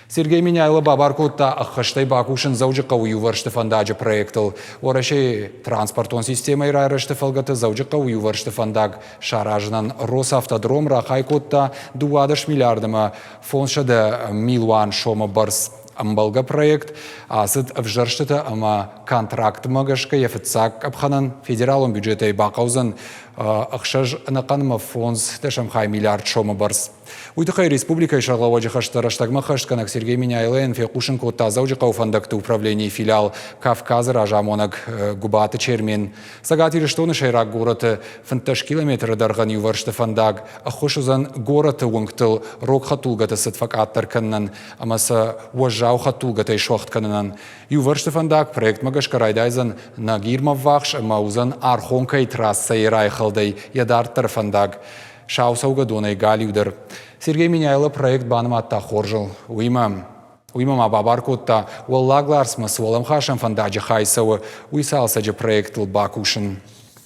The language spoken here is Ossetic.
Сергей Меняйло бабар кодта ӕххӕстӕй бакусын Дзӕуджыхъӕуы иувӕрсты фӕндаджы проектыл. Уӕрӕсейы транспортон системӕйы райрӕзты фӕлгӕты Дзӕуджыхъӕуы иувӕрсты фӕндаг саразынӕн Росавтодром рахай кодта 12 миллиард ӕмӕ 500 милуан сомы бӕрц. Ӕмбӕлгӕ проект ацыд ӕвзӕрстытӕ ӕмӕ контрактмӕ гӕсгӕ йӕ фыццаг къӕпхӕнӕн федералон бюджетӕй бахъӕудзӕн ӕхсӕз ӕнӕхъӕнмӕ фондз дӕсӕм хай миллиард сомы бӕрц. Уый тыххӕй республикӕйы сӕргълӕууӕджы хӕстӕ рӕстӕгмӕ хӕстгӕнӕг Сергей Меняйлойӕн фехъусын кодта Дзӕуджыхъӕуы фӕндӕгты управленийы филиал «Кавказы» разамонӕг Гуыбаты Чермен. Цӕгат Ирыстоны сӕйраг горӕты 15 километры дӕргъӕн иувӕрсты фӕндаг ӕххуыс уыдзӕн горӕты уынгтыл рог хӕдтулгӕты цыд фӕкъаддӕр кӕнынӕн ӕмӕ сӕ уӕззау хӕдтулгӕтӕй суӕгъд кӕнынӕн. Иувӕрсты фӕндаг проектмӕ гӕсгӕ райдайдзӕн Нагирмӕ ввахс ӕмӕ уыдзӕн Архонкӕйы трассӕйы райхӕлдӕй йӕ дарддӕры фӕндаг. Сау цӕугӕдонӕй галиудӕр. Сергей Меняйло проект банымадта хорзыл. Уыимӕ Уыимӕ ма бабар кодта, Уӕллаг Ларсмӕ цы уӕлӕмхасӕн фӕндаджы хай цӕуы, уый цалцӕджы проектыл бакусын.